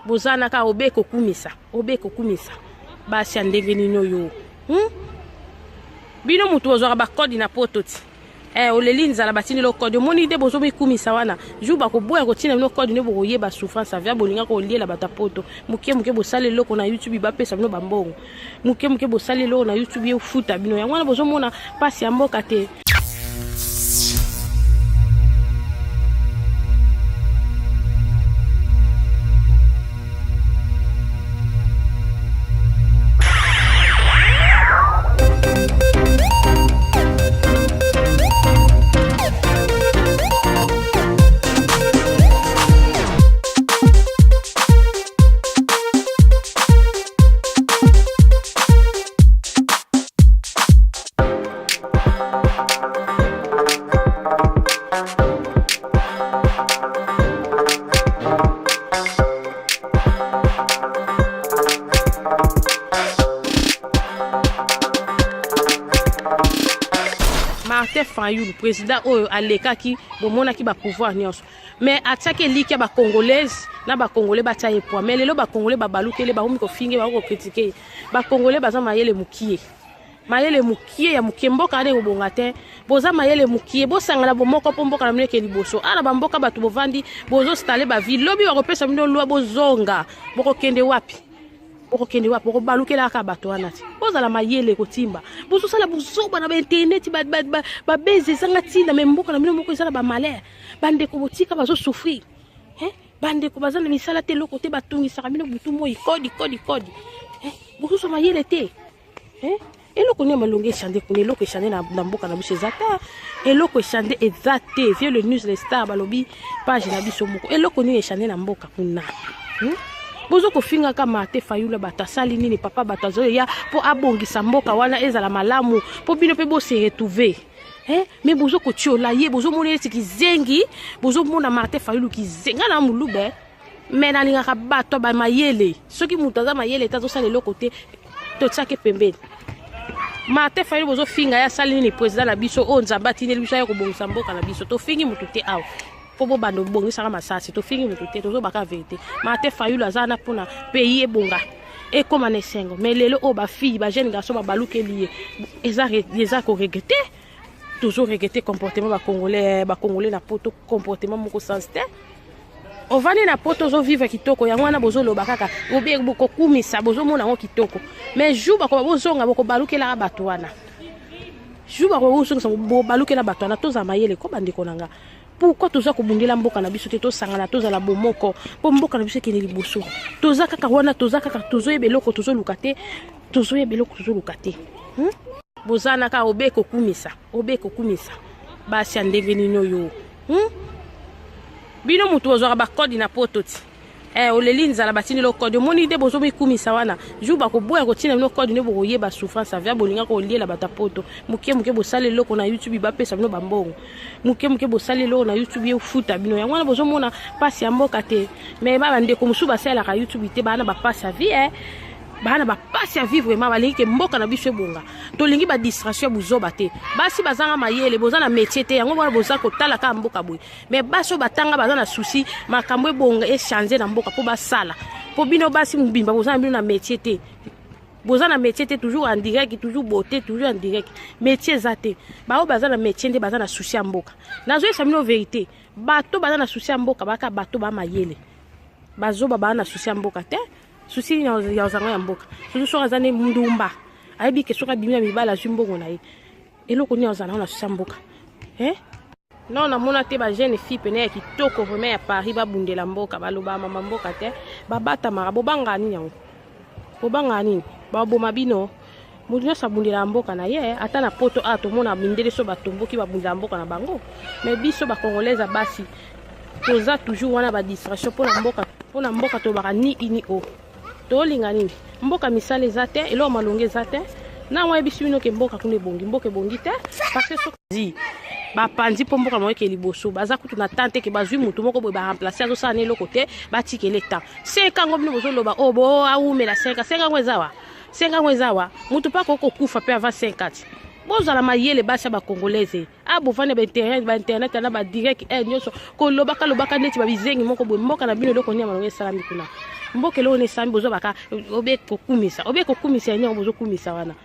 Boza na kaka obe kokumisa, obe kokumisa basi ya ndenge nini oyo, Bino mutu bozwaka bakode na poto ti oleli nzala, batindeli yo code, omoni nde bozomikumisa wana. Jour bakoboya kotinda bino code nde bokoyeba souffrance avia. Bolingaka koliela bato ya poto moke moke, bosala eloko na YouTube, bapesa bino bambongo moke moke, bosala eloko na YouTube, efuta bino. Yango wana bozomona mpasi ya mboka te. Martin Fayulu, président oyo alekaki, bomonaki bapouvoir nyonso, mais atiaki elikya bacongolaise na bacongolais, batia ye poids. Mais lelo bacongolais babalukele, bakomi kofinge, bakomi kocritiquer ye. Bacongolais baza mayele mokie, mayele mokie ya mokie. Mboka wana ekobonga te. Boza mayele mokie, bosangana bomoko mpo mboka na bino eke liboso. Ala bamboka bato bovandi, bozoinstaller bavie, lobi bakopesa bino lwa, bozonga, bokokende wapi? Bokokende wapi? Bokobalukela kaka bato wana ti. Bozala mayele kotimba. Bozosala bozoba na bainternet, babeze ezanga ntina, me mboka na bino moko eza na bamalheur. Bandeko botika bazosouffrir, bandeko baza na misala te, eloko te, batungisaka bino butu moi, kodi kodi kodi. Bozozwa mayele te. Eloko nini malongi echanger kuna? Eloko echanger na mboka na biso eza te. Eloko echanger eza te. Vie le news, le star balobi page na biso moko. Eloko nini echanger na mboka kuna, Bozo kofingaka Martin Fayulu. Bato asali nini? Papa, bato azoya mpo abongisa mboka wana ezala malamu mpo bino mpe bose retrouver, eh? Me bozo kotiola ye, bozomona neti kizengi. Bozomona Martin Fayulu kizengi. Nga na molube, me nalingaka bato bamayele. Soki moto aza mayele te, azosala eloko te, totiaki pembeni. Martin Fayulu bozofinga ye, asali nini? Président na biso oyo Nzambe atindeli biso aya kobongisa mboka na biso. Tofingi motu te awa mpo bobanda obongisaka masasi. Tofingi motu te, tozobaka vérité. Martin Fayulu aza wana mpona pays ebonga, ekóma na esengo. Mais lelo oyo bafille, bajeune garçon babalukeli ye, eza koregretter. Toujours regretter comportement bacongolais. Bacongolais na poto, comportement moko sens te. Ovandi na poto, ozovivre kitoko, yango wana bozoloba kaka bokokumisa, bozomona yango kitoko. Mais jour bakoba bozonga, bokobalukelaka bato wana. Jour bakoba bozongisa, bobalukela bato wana. Tozala mayele ko, bandeko na nga. Pourquoi toza kobundela mboka na biso te? Tosangana, tozala bomoko mpo mboka na biso ekende liboso. Toza kaka wana, toza kaka, tozoyeba eloko tozoluka te, tozoyeba eloko tozoluka te, Boza na kaka obe kokumisa, obe kokumisa basi ya ndenge nini oyo, Bino mutu bozwaka bakode na poto ti oleli nzala, batindeli yo code, omoni nde bozomikumisa wana. Jour bakoboya kotinda bino code nde bokoyeba souffrance avia. Bolingaka koliela bato ya poto moke moke, bosala eloko na YouTube, bapesa bino bambongo moke moke, bosala eloko na YouTube, efuta bino. Yango wana bozomona mpasi ya mboka te. Me ba bandeko mosusu basalelaka YouTube te, baa na bapasi ya vie, baa na bapasi ya vie vraiment. Balingi ke mboka na biso ebonga. Tolingi badistraction ya buzoba te. Basi bazanga mayele, boza na métier te, yango wana boza kotala kaka mboka boye. Me basi oyo batanga baza na souci makambo ebonga, echanger na mboka mpo basala. Mpo bino basi mobimba boza na bino na métier te, boza na métier te. Toujours en direct, toujours beauté, toujours en direct, métier eza te. Baoyo baza na métier nde baza na souci ya mboka. Nazoyesa bino vérité, bato baza na souci ya mboka baka bato bamayele. Bazoba baa na souci ya mboka te. Souci ya ozanga ya mboka, surtout soki aza nde ndumba, ayebi ke soki abimi na mibali, azwi mbongo na ye. Eloko nini azala na souci ya mboka, eh? Non, namona te bajeune fille pene ya kitoko vraiment ya Paris babundela mboka, baloba mama mboka te, babatamaka. Bobangaka nini yango? Bobangaka nini? Baboma bino. Moto nyonso abundelaka mboka na ye. Ata na poto awa, tomona mindele so batomboki, babundela mboka na bango. Mais biso bacongolaise ya basi toza toujours wana, badistraction mpona mboka. Mpona mboka tolobaka ni i ni o. Tolinga nini? Mboka misala eza te, eloko malongi eza te. Nango ayebisi bino ke mboka kuna ebongi? Mboka ebongi te, parce que soki bapanzi mpo mboka moko eke liboso, baza kutu na temps te. Ke bazwi motu moko boye, baremplacer, azosala na eloko te, batikele temps 5 ans. Bino bozoloba oyo bo awumela 5 ans. 5 ans eza wa? 5 ans eza wa? Motu mpe akoki kokufa mpe avant 5 ans. Bozala mayele, basi ya bacongolaise. A bovandi bainternet, bainternet na badirect e nyonso, kolobaka lobaka neti babizengi moko boye. Mboka na bino, eloko nini ya malongo esalami kuna? Mboka eloko na esambi, bozwa baka obe kokumisa, obe kokumisa yango, bozokumisa wana.